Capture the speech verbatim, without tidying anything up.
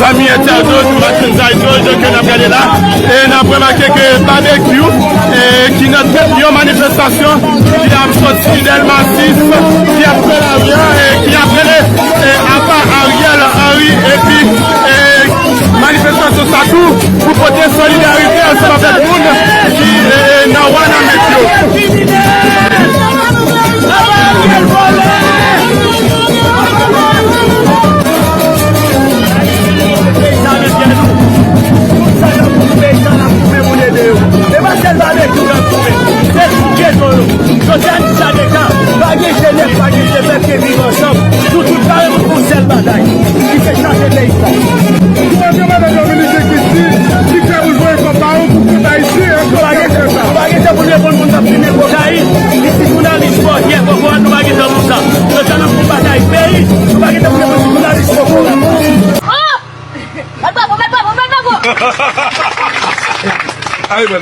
Fanmi entènot, Mackenzie George ke n ap gade la, e n ap remake ke Babekyou, e, ki nan tèt yon manifestasyon ki ap soti Dèlma sis, ki ap pran lari a, e ki ap rele, e, apa Ariel Henry, epi, e, manifestasyon sa tou pou pote solidarite ansanm avèk moun ki, e, nan Wanament yo. Peyizan ap ede nou. Tout sa k ap pou peyizan, n ap goumen pou n ede yo. E pa sèl Babekyou k ap goumen. Se tout geto yo. Jodi a n di sa deja. Pa gen jenès, pa gen jefè ke viv ansanm. Nou tout pare pou fè yon sèl batay. Ki se chanje peyi sa. Gouvènman Madan Dominique Christie ki fè pou jwenn kòb ba ou pou pèp Ayisyen an. Pa gen tan, pa gen tan pou n reponn moun k ap fimen kokayin. Li ti jounalis bòkyè, kòkòrèt, nou pa gen tan pou sa. Jodi a n ap fè yon batay peyi. Nou pa gen tan pou reponn ti jounalis kòkòrèt. Mèt Bravo, mèt Bravo, mèt Bravo!